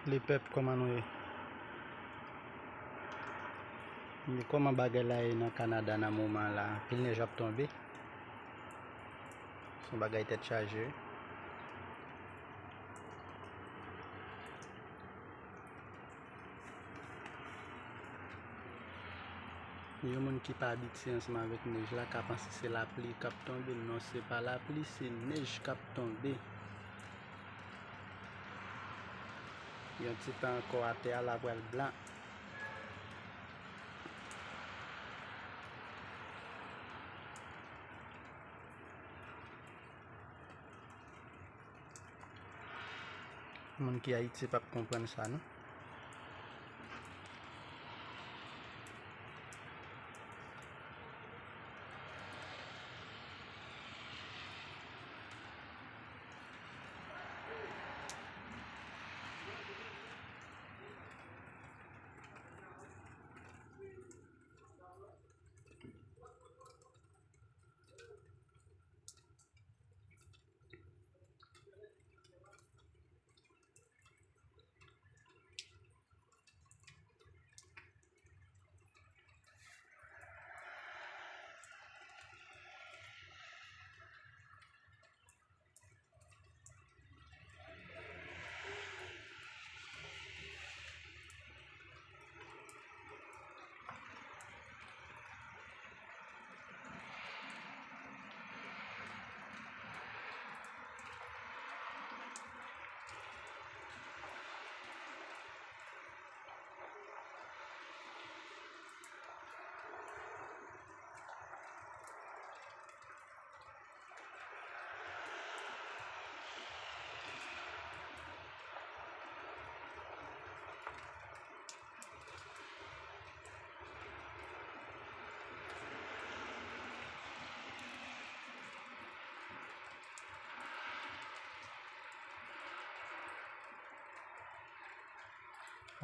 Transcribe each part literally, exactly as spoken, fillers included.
Lepèp, kòman nou ye? Kòman bagay la ye nan Kanada nan moman la? Anpil nèj ap tonbe. Se yon bagay tèt chaje wi. Yon moun ki pa abitye ansanm avèk nèj la ka panse se lapli k ap tonbe. Non, se pa lapli, se nèj k ap tonbe. Yon ti tan ankò, atè a la pral blan. Moun ki Ayiti p ap konprann sa non.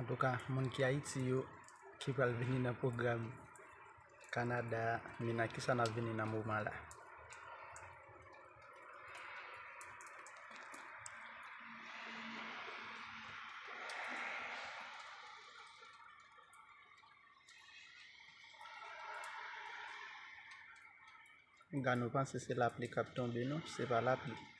Antouka, moun ki Ayiti yo ki pral vini nan pwogram Kanada, men nan kisa n ap vini nan moman la? Gade, nou panse se lapli k ap tonbe, non, se pa lapli.